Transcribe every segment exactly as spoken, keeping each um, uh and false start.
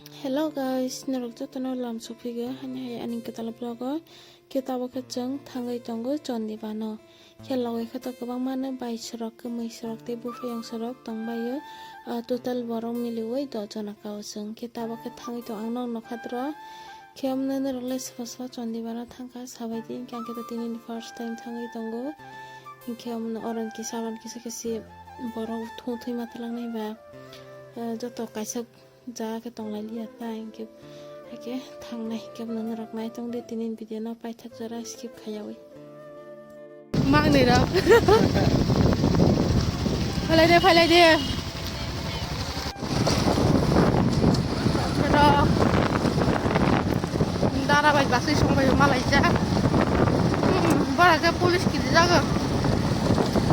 Hello guys, norok jotono lam sophigo hani hai ani kwtal vlog o. Khe tabuk khe chwng thangwi tongo Chondibano. Khe logwi khe to kwbangmano bai srok, kwmwi srok tei buphayung srok tongbaio. Ah, total borok miliwi dos jona kao chwng. Khe tabuk khe thangwi tong ang nok nokha doro. Khe omo norok le sabo sabo Chondibano thangkha sabaidi, hinkhe ang khe to tini first time thangwi tongo. Hinkhe omo oro kisa oro kisa khe si borok thung thwi ma twlangnai ba, ah, joto kaisa jaga khe tonglailiya ta, hinkhe haikhe thangnai, hinkhe norok nai tongdi tini video no paithak jora skip khaiyawi. Mangnwi rok. Phailai de, phailai de. Rok. Dara bai baswi songbai malaijak. Hmm, bara khe police kiri jago.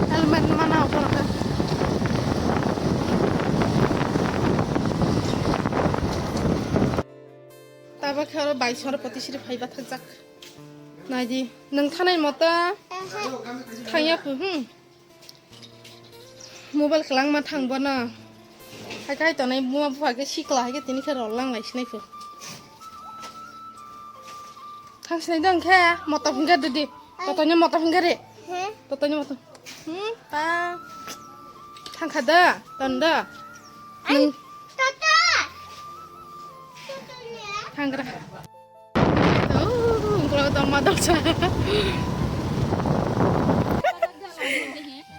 Helmet mana bara khe. Tabuk khe oro bai sora poti siri phaiba thakjak. Naidi, nwng thanai mota thangya khu, hmm. Mobile kwlangma thang bono. Hai khai tonai buma bupha khe sikla hai khe tini khe rol lang lai sinai khu. Thang sinai dong khe moto phingkha didi. Totoni moto phingkha re. Totoni moto. Hmm, ta. Thang kha da, ton da. Nwng Thangra. Oh, ungkolo tongma dongsa.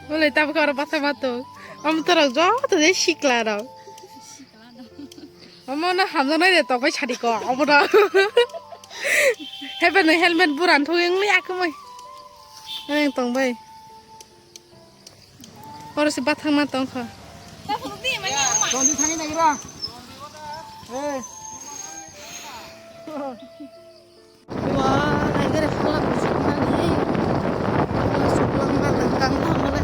Boleh tabuk aro basa mato. Am torok joto je sikla rok. Omo no hamjaknai de tokbai sadi ko obo no. Hebe no helmet buran thogwi wngli akumui. Nang tongbai. Oro se bathang ma tongkha. Tongdi thangwi nagira. Hey. Wah, naigere hala kusuk mani. Hala suklang ma tangkang tangmale.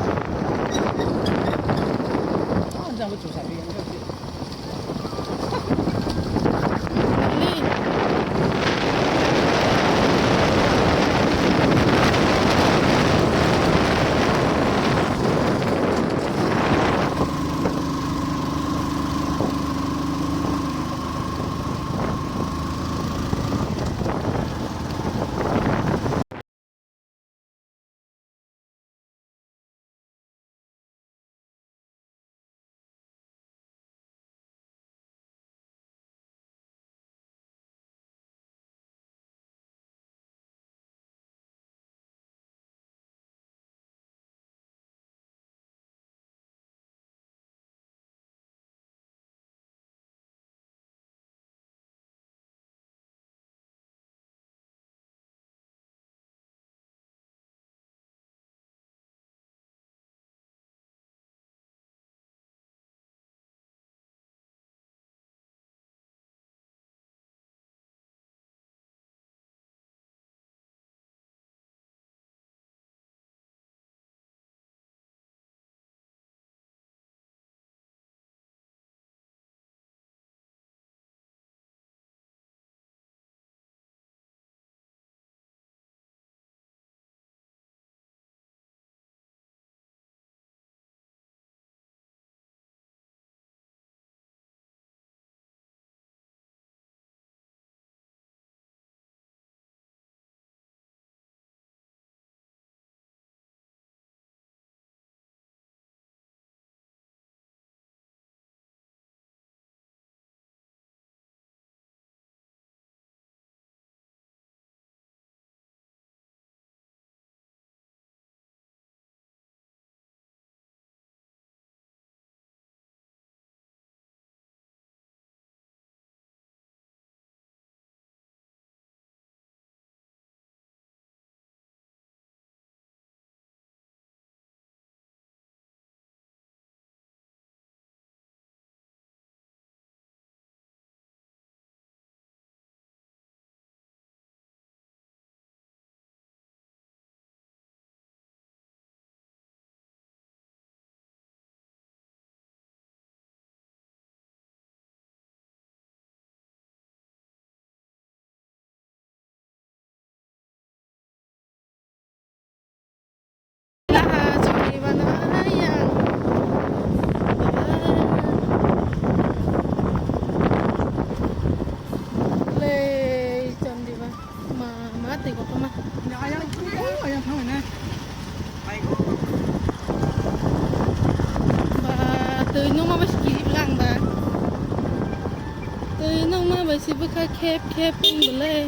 Ma bai se bwkha khep khep wng belai.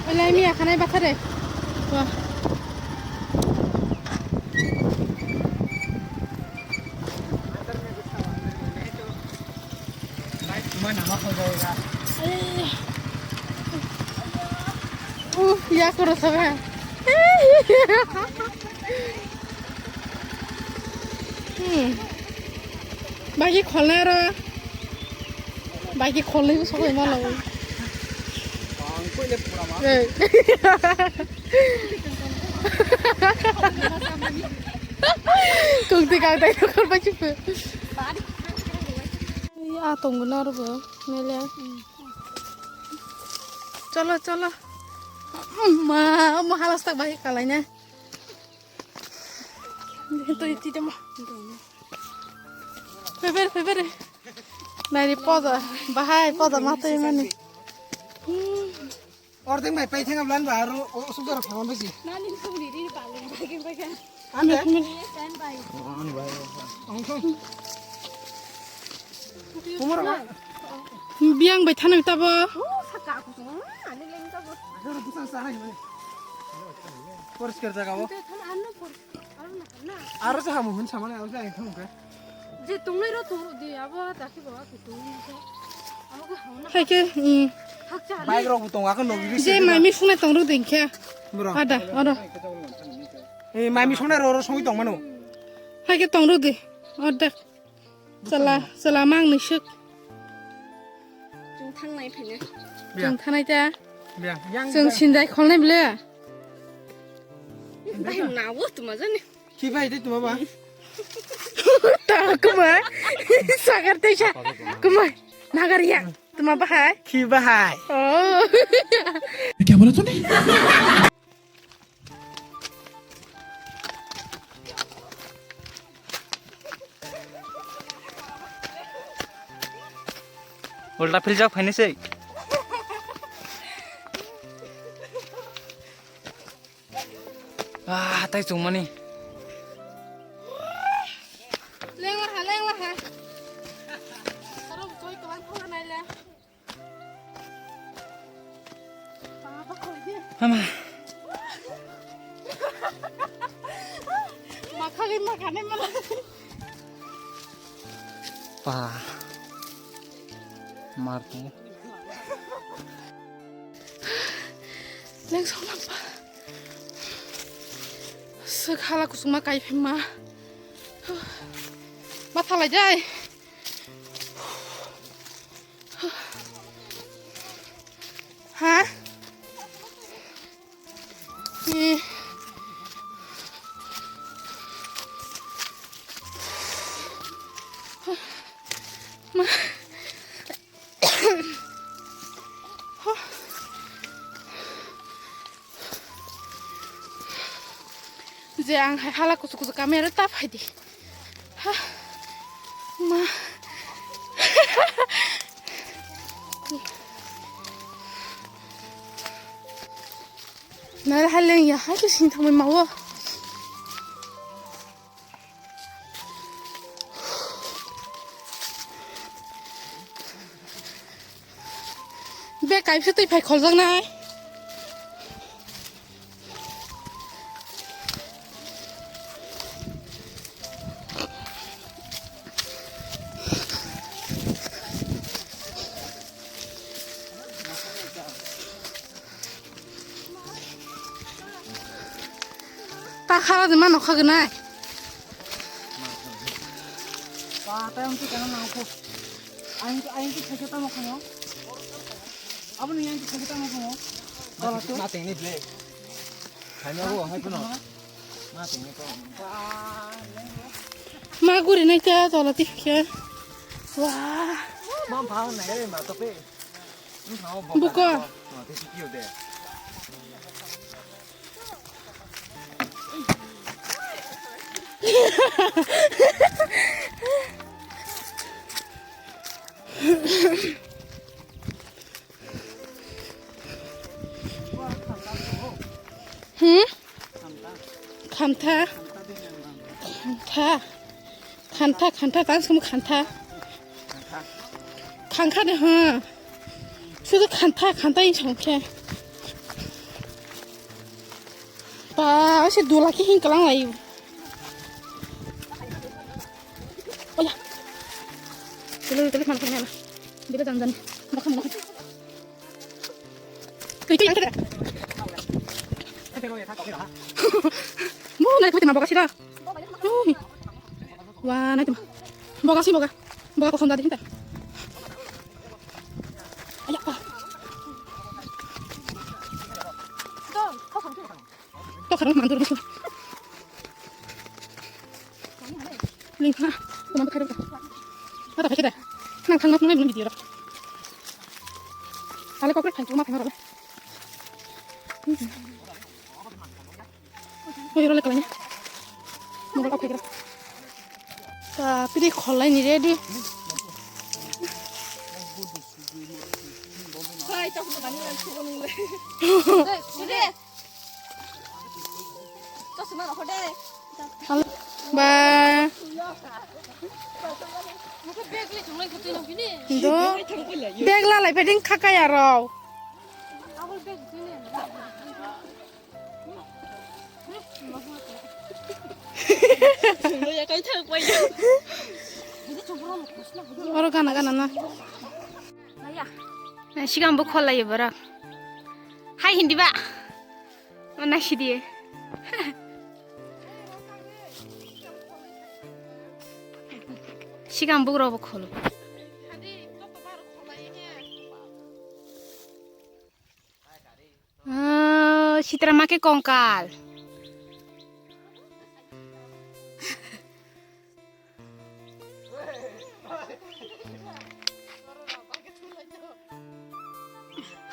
Belai miya khanai bathare. Wah. Uf, ya koro sabe. Hmm. Bagi kholna ro. Bagi kholna bu sokai ma lawo. Kung ti kang tai kor ba chipu. Ya tong na ro bo. Mele. Cholo, cholo. Ma, ma halas tak bai kalai na. Tui, tui, tamo. Feber, feber. Nari poda, bahai poda matai mani. Ordeng bai pai thang ablan ba aro o sugara phang besi. Nani sugri ri ba le bai bai. Ande? Yes, and bai. Umur apa? Biang bai thanang tabo. Oh, saka aku semua. Ani leng tabo. Agar bukan sana ini. Poriskar jaga bo. Itu kan anu poriskar. Aro na na. Aro se hamu hun samane aro se ang thong ke. Je tunglai ro tong di abo ta ki ba ki tong ni se. Abo ke hauna. Hai ke, mm. Hakcha. Bike rok bo tong akon no. Je mami suna tong ro ding khe. Bro. Ada, ada. Eh, mami suna ro ro songwi tong mano. Hai ke tong ro di. Ada. Chala, chala mang ni sik. Chung thangnai phaina. Biya. Chung thanai ta. Biya. Yang Chung biya. Sindai kholnai bile. Bai nawo tuma jani. Ki bai de tuma ba? Ta kuma. Sagar te sa. Kuma. Nagar ya. Tuma bahai. Ki bahai. Oh. Kya bola tune? Ulta philjak phainai se. Ah, tai chungmani. Lengla ha, lengla ha. Aro koi kalan thola naila. Mama. Makhagwi makhane mala. Pa. Martu. Leng song lang pa. Sek hala kusuma kai phema. Ma thalai jai. Ha? Eh. Ma. Je ang hai hala kusu kusu kamera ta phai di. Ha. Ma. Nara haleng ya, hai ke sing thamai mawo. Be kaisa twi phai kholjak nai. Ta khala de ma nokha gwnai. Pa, tayong ti kana nangkho. Ayang ti, ayang ti theke tamo khango. Aboni ayang ti theke tamo khango. Dola tu. Mating ni ble. Hai ma bo, hai kuno. Mating ni ko. Ma guri nai ta dola ti khe. Wah. Ma bhang nai re ma to pe. Buko. Hmm? Khantha. Khantha. Khantha, khantha, tang sum khantha. Khangkha de, ha. Sudu khantha, khantha in sangkhe. Ba, se dula ki hin kalang lai. Oya. Dulu, dulu, mana, mana. Bila jangan, jangan. Makan, makan. Kau itu yang kira. Mau naik putih mah boga sih dah. Ui. Wah, naik mah. Boga sih, boga. Boga kosong tadi, entah. Ayo, ah. Tuh, kosong tuh. Tokharok mandur bwswk. Lingkha, toma bwkha rwkha. Ada khaisa da. Nang thangna thangna bini video rok. Ale kokre phaikhe ma thangna role. Oi role kalai. Mobile off khaikhe. Ta pidi kholai ni ready. Ba. Do. Bag lalai phai ding kha kaya rok. Oro gana gana na. Sigang bo khol laio borok. Hai hindi ba. Mana sidi. Sigang bugrok bo kholo. Ah, sitra ma khe kongkal.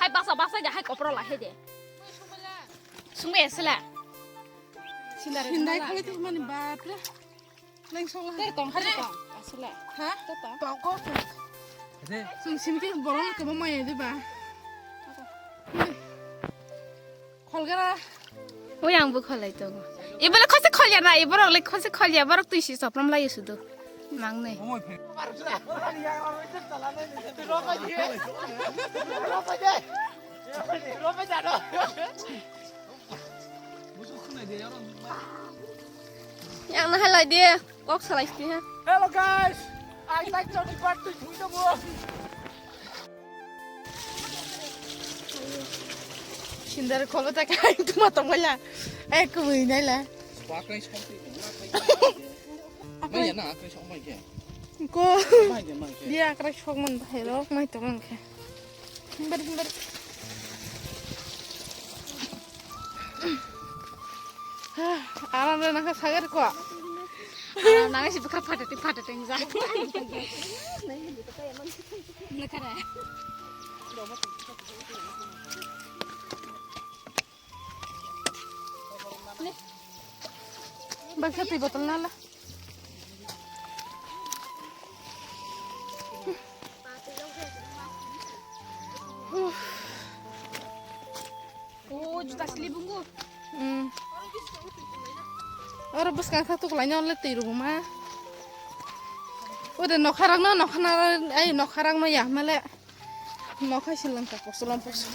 Hai baksa baksa de hai kopro la he de. Sungbe sela. Sindai khali tu mani bapre. Leng song la. Ter tong khali tong. Asla. Ha? Ter tong. Tong ko. Sung sini ke borong ke bo mai de ba. Kholgara. Oi, ang bo kholai tongo. Ibo le khose kholya na, iborok le khose kholya, borok twi si choprom lai sudo. Mang nei. Yang na halai de, kok salai sti ha. Hello guys, I like Johnny Part two. Sindar kholo ta kai tuma tong la. Ai kubui nai la. Akai song ti. Mai ya na akai song mai ke. Ko. Mai ke mai ke. Dia akai song man bahai rok mai tong ke. Himbar himbar. Aram re nangkha sagar ko. Aram nangkha si bwkha phatating phatating jak. Nangkha re. Baksa twi botol nala. O juta sili bungu. Hmm. Oro bwskang kha tuklaina ole twi rwma. Ode nokharang no nokhana ai nokharang no ya male. Nokhai silang ka posolom posol.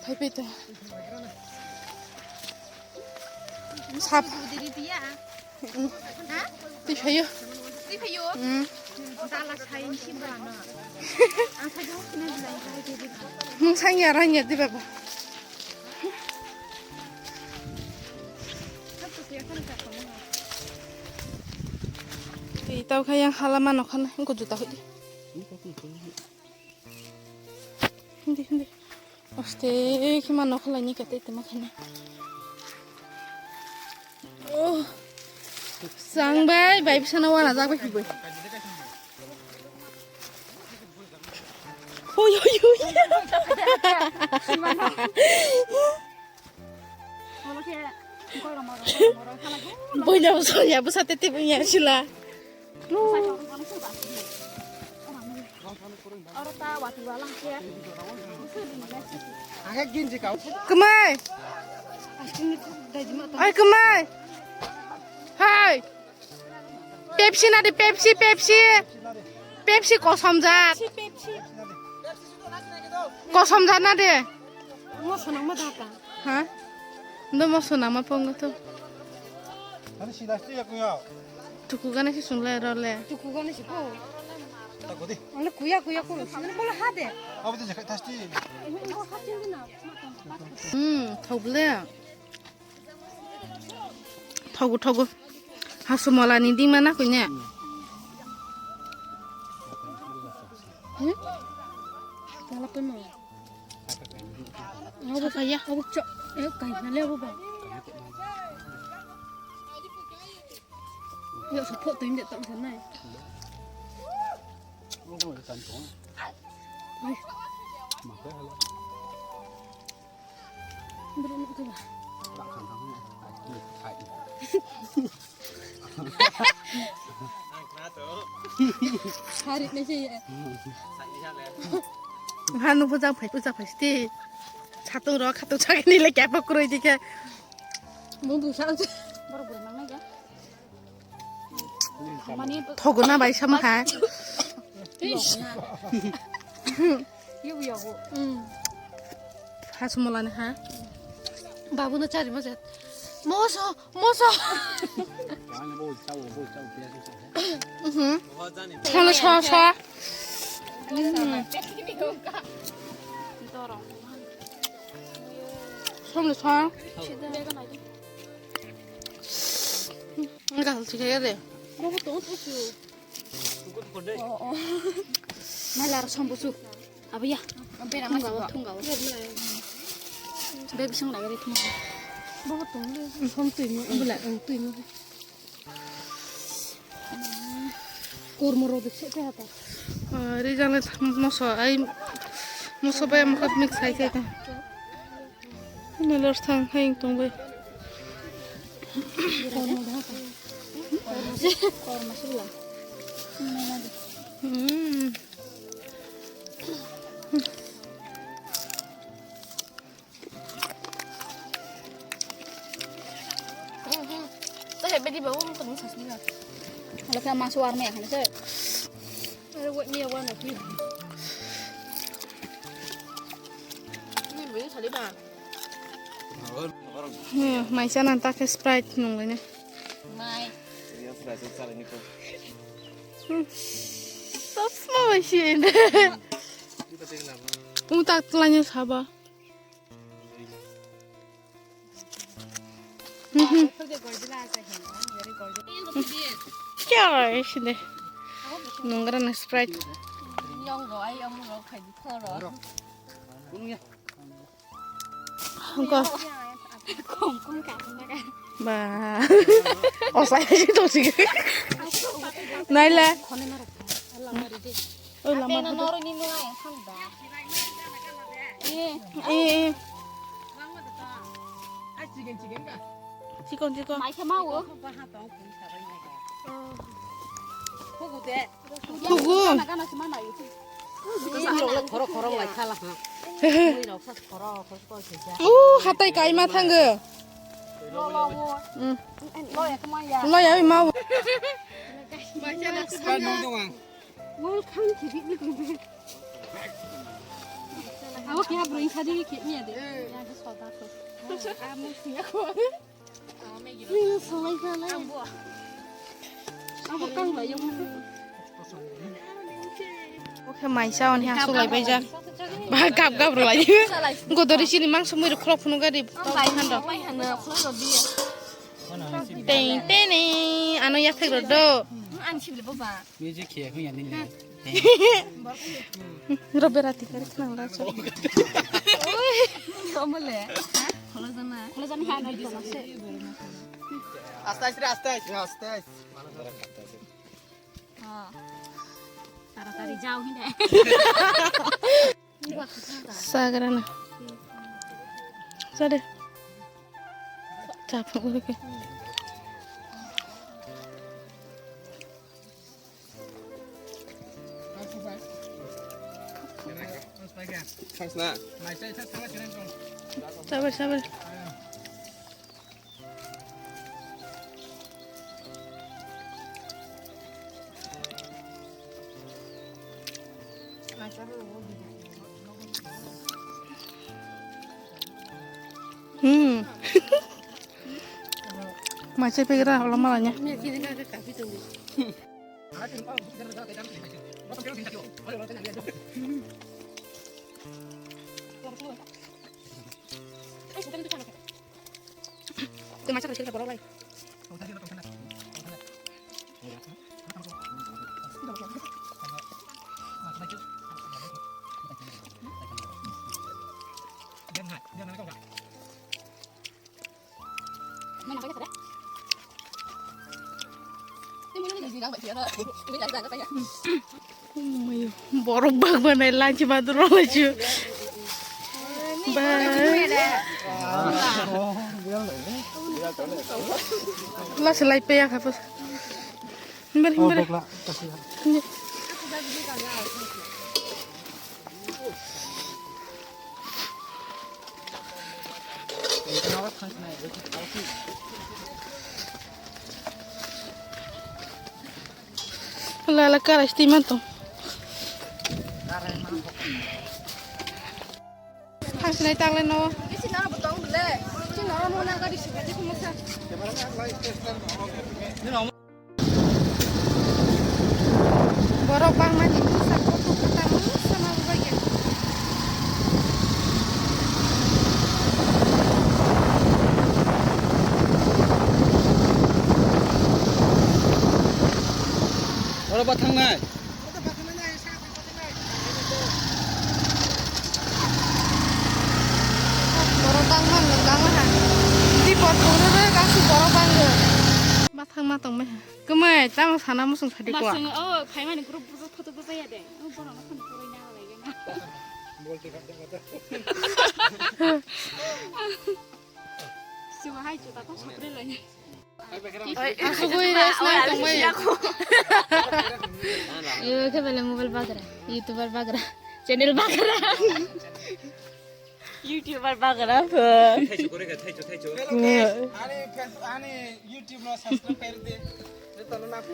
Thai pe ta. Sap. Diri dia. Twi phaio. Twi phaio. Hmm. Dala sain si bana. Ang sajo kena bilai hai diri. Mung sangya rangya di baba. Twi tau kha yang hala mano khana, engko juta hudi. Hindi, hindi. Oste, khe mano khalai ni kate te ma khana. Oh. Sang bai, bai bisana wana jak bai hibai. Hoi, hoi, hoi. Boina bo soya bo sate te boya sila. Kwmai. Ai, kwmai. Hai. Pepsi na de, Pepsi, Pepsi. Pepsi kosom jat. Kosom jat na de. Ha? Ndo mo sona ma pongo to. Ani sila sti ya kuya. Tuku gana si sungle role. Tuku gana si po. Takodi. Ane kuya kuya ko. Sila bola ha de. Abo de jakai thasti. Hmm, thogle. Thogo thogo. Hasu mola ni dima na kunya. Hmm? Tala pe mo. Abo kaya, abo chok, eh, kaya na le abo ba. Ya, sa pho to inde tong sa nai. Ai. Bro, nuk ke ba. Hari na se ya. Hanu puja phai, puja phai sti. Chatung ro khatung chagini le kya pakuroi dikhe. Mung bu sa. Boro boro nang na ya. Thogo na bai sama ha. Yu yu. Hasu mola ni ha. Babu na chari ma jat. Moso, moso. Mhm. Thono sa sa. Mhm. Thono sa. Enggak sih kayak deh. Mau tuh tuh. Oh, oh. Malar sombusu. Abiya. Bera thunggawo, thunggawo. Bebising lagi thunggawo. Bawa tong le. Som tui mo, bula, tui mo. Kormo ro de se te hata. Rijang le moso ai moso bai mokot mix sai sai ta. Nalor thang hai tong bai. Kormo da hata. Kormo sula. Hmm. Tah bedi bau mungkin sasni ba. Kalau kena masuk warna ya kan sih. Ada buat ni warna tu. Ini beli tadi ba. Hmm, mai sana tak Sprite nung ini. Mai. Iya, Sprite sana ini kok. Stop semua sih ini. Ung tak telanya saba. Mhm. Kya hai sinde? Nungra na Sprite. Ba. Osai si to si. Naila. Oi, lama. Ate na noroi ni nung ai, thang da. Eh, eh, eh. Chikon, chikon. Mai khe mau. Thugu. Gana, gana se ma mai. Khoro, khoro lai khala ha. Ui rok sa khoro, khoro, khoro se ja. Uh, hatai kaima thango. Lo, lo, wo. Mm. Lo ya, kma ya. Lo ya, oi ma. Ba nung dong ang. Welcome to the Abo khe abroi kha di khe miya de. Ya khe soda to. Amo siya ko. Ni solai kha lai. Abo kang lai yo. Oke, maisa on ha solai bai ja. Ba gap gap ro lai. Godori sini mang sumui ro khlok phunu gari. Ang bai hando. Mai hano khlok ro di. Teng teng ni ano ya thek ro do. Ang sibli bo ba. Music khe khung ya nini. Robe rati kari khang la so. Omole. Kholo jana. Kholo jana ha nai jana se. Aste aste re, aste aste. Aste aste. Ha. Taratari jao hinde. Sagrana. Sade. Chapang udah ke. Sabar, sabar. Hmm. Maisa pegra hola malanya. Borok bag banai lanchi maduro laichu. Ba. Lasi lai peya kha bus. Himber himber. Lala kara sti manto. Thang sinai tangle no. Borok bangmani mungsa kothok kwtal mungsa ma bubaikhe. Oro ba thangnai. Borok bangma nwng bangma ha. Di pot kong rwrwk aswk borok bangwk. Mathang ma tongmai ha. Kwmai tamo sana musung sadi kwa. Masung o phaimani group bujo photo bujo ya de. O borok no phone puroi na lai gana. Chuba hai chuta to sapre lai. Asugwi rest nai tongmai. Yo khe bele mobile bagra, YouTuber bagra, channel bagra. YouTuber bagra pho. Thaichu kore kha, thaichu, thaichu. Ani Facebook, ani YouTube no subscribe kar de. Joto no na phu.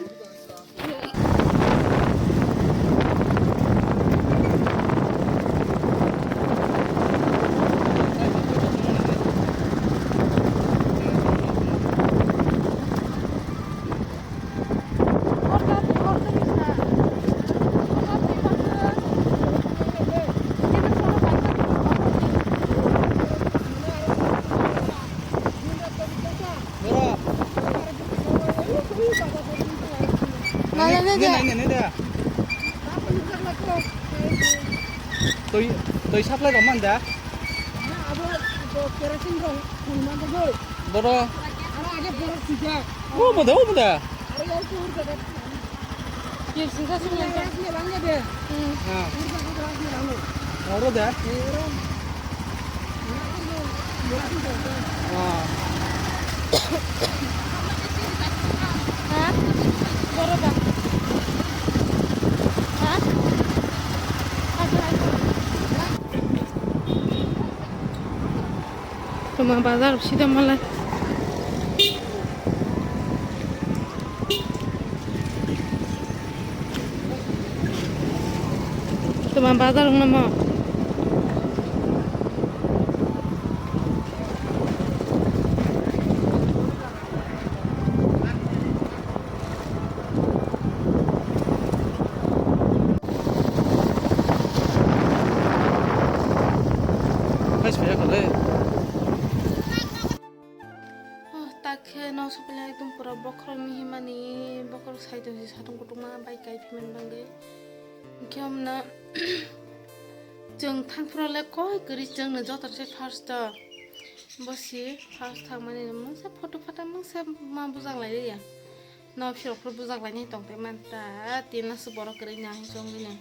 Nai, nai, nai, nai, nai, nai. Twi, twi supply rok man da? Boro. Omo da, omo da. Hmm. Oro da. Ah. Ha? Boroba. Ha? Tuma bazar sida malai. Tuma bazar wngna mo. Hai, saya kale. Oh, tak khe no sopilai ekdom pura bokhorok ni himani, bokhorok sai tong si satung kutung ma bai kai phi man bang de. Hwnkhe omno chwng thang phuru le koi kwrwi chwng no joto se first o. Bo si first thang mani mungsa photo photo mungsa ma bujak lai ya. No phirok phuru bujak lai ni tong te man ta tin na su borok kwrwi na hwn chong bini.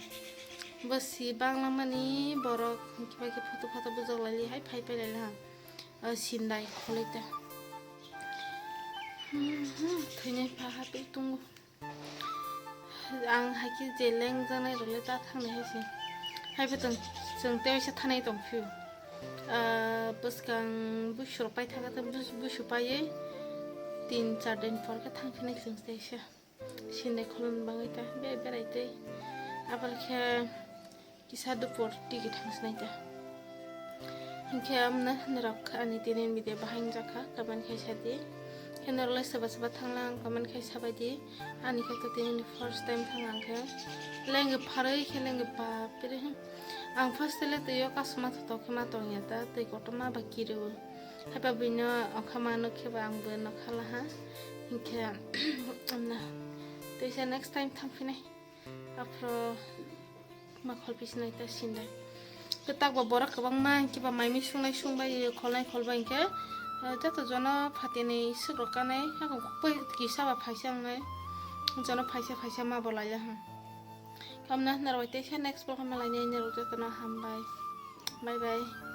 Bo si bangla mani borok hwnkhe bai khe photo photo bujak lai li hai phai phai lai ha. O sindai khwlai ta. Hmm, hmm, thwinai pha ha tei tongo. Ang hai khe je lengjaknai rok le ta thangnai hai se. Hai bo tong. Chwng tei waisa thanai tongphio. Ah, bwskang busurok pai thangkha, tei bus-, busu paiwi tin char din por khe thangphinai chwng tei waisa. Sinai khulumni bagwi ta be-, berai tei. Aboni khe kisa dupor tigi thangsinai ta. Hinkhe amno norok ani tini video bahai wngjakha, comment khai sadi. Khe norok lai soba soba thanglang comment khai sabaidi. Ani khe to tini first time thang ang khe. Lengwi pharwi khe lengwi bapre. Ang first le twi o kasuma thothok khe ma tongya ta, twi kotorma ba kiriwo. Haiba buino okha ma nuk khe ba ang bo nokha laha. Hinkhe amna. Tei se next time thang phinai. Aphro ma khol pisinai ta sinda. Kwtak ba borok kwbangma hinkhe ba mai mui sungnai sungbai, kholnai kholbai hinkhe, eh, joto jono phatini swk rok kanai, hakung khukbai kisa ba phaisa wngnai. Jono phaisa phaisa ma bo laila ha. Kamna narwai tei se next vlog ma lainai, narwk jotono hambai. Bye bye.